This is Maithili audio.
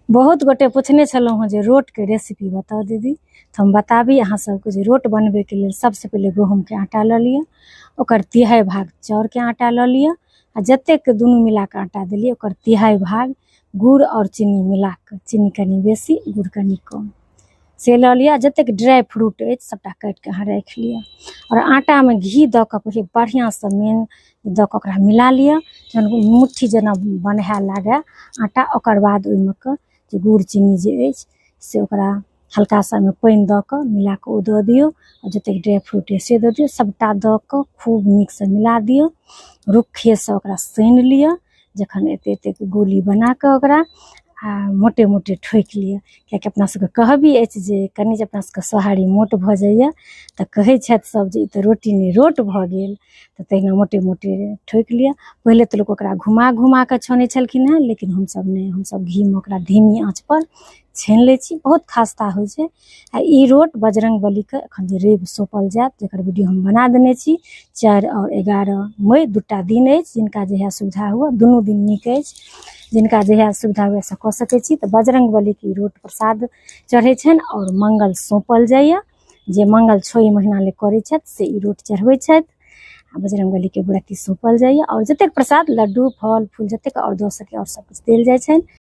बहुत गोटे पूछने छलहुँ हँ जे रोटके रेसिपी बताउ दीदी। तऽ हम बताबी अहाँ सबके जे रोट बनबैके लेल सबसँ पहिले गहूँमके आटा लऽ लिअ, ओकर तिहाइ भाग चाउरके आटा लऽ लिअ आ जतेक दुनू मिलाकऽ आटा देलियै ओकर तिहाइ भाग गुड़ आओर चीनी मिलाकऽ, चीनी कनि बेसी गुड़ कनि कम, से लऽ लिअ। जतेक ड्राइ फ्रूट अछि सबटा काटिकऽ अहाँ राखि लिअ आओर आटामे घी दऽ कऽ पहिले बढ़िआँसँ मेन दऽ कऽ ओकरा मिला लिअ। जहन मुट्ठी जेना बन्हाए लागए आटा, ओकर बाद ओहिमे कऽ जे गुड़ चीनी जे अछि से ओकरा हल्का सा ओहिमे पानि दऽ कऽ मिला कऽ ओ दऽ दियौ आ जतेक ड्राइ फ्रूट अछि से दऽ दियौ। सबटा दऽ कऽ खूब नीकसँ मिला दियौ, रुक्खेसँ ओकरा सानि लिअ। जखन एते एतेक गोली बना कऽ ओकरा आ मोटे मोटे ठोकि लिअ, कियाकि अपना सबके कहबी अछि जे कनि जे अपना सबके सोहारी मोट भऽ जाइए तऽ कहै छथि सब जे ई तऽ रोटी नहि रोट भऽ गेल। तऽ तहिना मोटे मोटे ठोकि लिअ। पहिले तऽ लोक ओकरा घुमा घुमा कऽ छानै छलखिन हेँ, लेकिन हमसब नहि, हमसब घीमे ओकरा धीमी आँचपर छानि लै छी, बहुत खास्ता होइ छै। आ ई रोट बजरंग बलीके एखन जे रवि सौंपल जायत, जकर वीडियो हम बना देने छी, 4 आओर 11 मई दूटा दिन अछि, जिनका जहिया सुविधा हुए, दुनू दिन नीक अछि, जिनका जहिया सुविधा हुए से कऽ सकै छी। तऽ बजरंग बलीके ई रोट प्रसाद चढ़ै छनि आओर मंगल सौंपल जाइए। जे मंगल 6 महीना ले करै छथि से ई रोट चढ़बै छथि आ बजरंग बलीके व्रती सौंपल जाइए। आओर जतेक प्रसाद लड्डू फल फूल जतेक आओर दऽ सकै आओर सब किछु देल जाइ छनि।